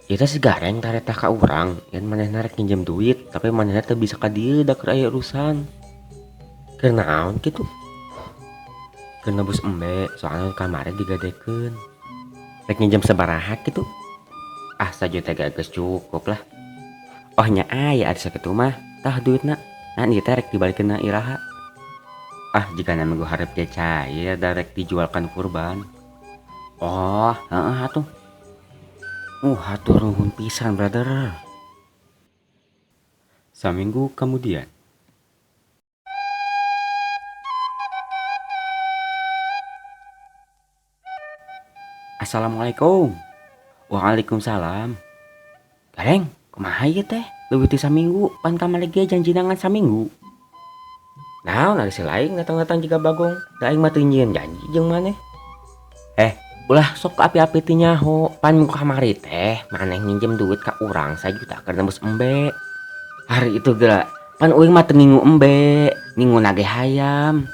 Ieu teh si Gareng taretah ka urang, yen manehna rek nginjem duit, tapi manehna teu bisa ka dieu da keur aya urusan. Keur naon kitu? Keur nebus embe, soalna kamari digadekeun. Rek nginjem sabaraha kitu? Ah, sajuta ge geus cukup lah. Oh nya aya ari sakitu mah, tah duitna. Nah ieu teh rek dibalikeunna iraha. Ah, jigana minggu hareup ge cair da rek dijualkan kurban. Oh, heeh atuh. Hatur nuhun pisan, brother. Saminggu kemudian. Assalamualaikum. Waalaikumsalam. Gareng, kumaha ieu teh? Leuwih ti saminggu, pan kamari ge janjina ngan saminggu. Naon ari si lain datang-datang jiga Bagong, da aing mah teu nyieun janji jeung maneh. Ulah sok api-api teu nyaho, pan minggu kamari teh maneh nginjem duit ka urang sajuta keur nembus embe. Hari itu geura, pan uing mah teu ngingu embe, ngingu nage hayam.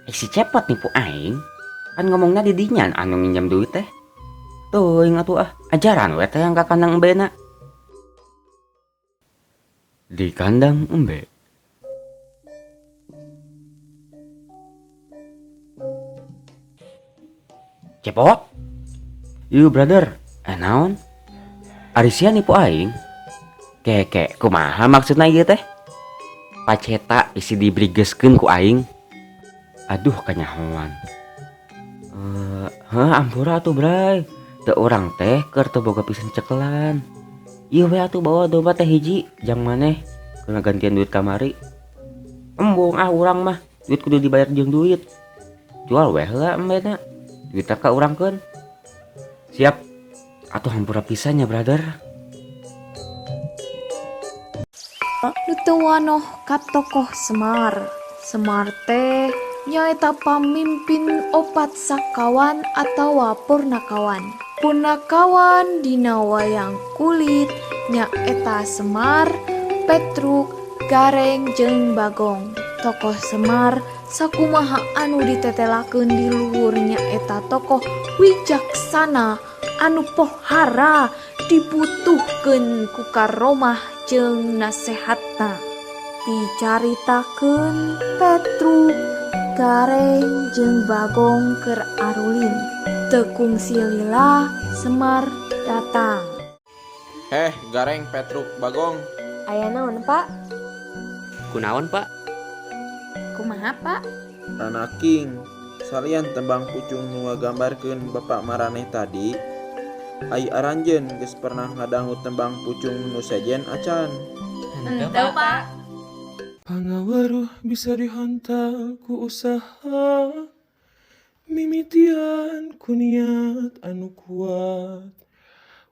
Si Cepot nipu aing, pan ngomongna di dinya anu nginjem duit teh. Teuing atuh ah, ajaran we teh yang ka kandang embena. Di kandang embe. Cepot? Ieu brother, naon? Ari sia nipu aing? Keke, kumaha maksudna ieu teh? Paceta isi dibrigeskeun ku aing. Aduh kanyahoan. Heuh ampura atuh bray. Teu urang teh keur teu boga pisan cekelan. Ieu we atuh bawa domba teh hiji jang maneh keur ngagantian duit kamari. Embung ah urang mah, duit kudu dibayar jeung duit. Jual weh heula embena. Duitna ka urangkeun. Siap. Atuh hampura pisan nya brother. Nu teu wanoh ka tokoh Semar. Semar teh nyaeta pamimpin opat sakawan atawa purnakawan. Purnakawan dina wayang kulit nyaeta Semar, Petruk, Gareng jeung Bagong. Tokoh Semar sakumaha anu ditetelakeun di luhur nyaeta tokoh wijaksana anu pohara dibutuhkeun ku karomah jeung nasehatna. Dicaritakeun Petruk, Gareng jeung Bagong keur arulin. Teu kungsi lila Semar datang. Gareng, Petruk, Bagong. Aya naon, Pak? Kunaon, Pak? Kumaha, Pak? Anaking, salian tembang pucung nu ngagambarkeun bapak maraneh tadi, ai aranjeun geus pernah ngadangu tembang pucung nu sejen acan? Henteu, Pak. Pangaweruh bisa dihontal ku usaha, mimitian ku niat anu kuat,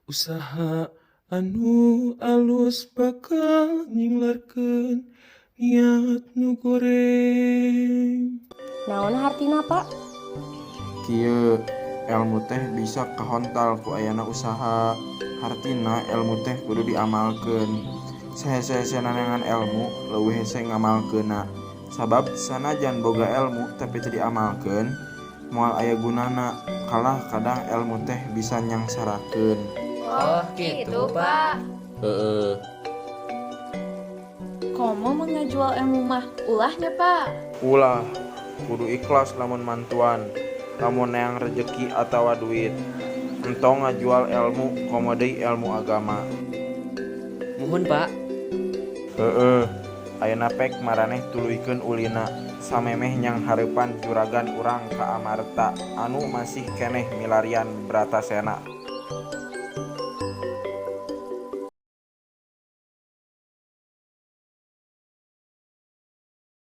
usaha anu alus bakal nyinglarkeun niat nu goreng. Naon hartina, Pak? Kieu, elmu teh bisa kahontal ku ayana usaha. Hartina elmu teh kudu diamalkeun. Sahese-hese nanengan elmu, leuwih hese ngamalkeunna. Sabab sanajan boga elmu tapi teu diamalkeun, moal aya gunana. Kalah kadang elmu teh bisa nyangsarakeun. Oh, gitu, Pak. Heeh. Komo mengajual ilmu mah ulahnya, Pak. Ulah, kudu ikhlas lamun mantuan, lamun neang rejeki atawa duit. Entong ngajual ilmu, komo deui ilmu agama. Muhun, Pak. Heeh, ayeuna pek maraneh tuluykeun ulina samemeh nyang hareupan juragan urang ka Amarta anu masih keneh milarian Bratasena.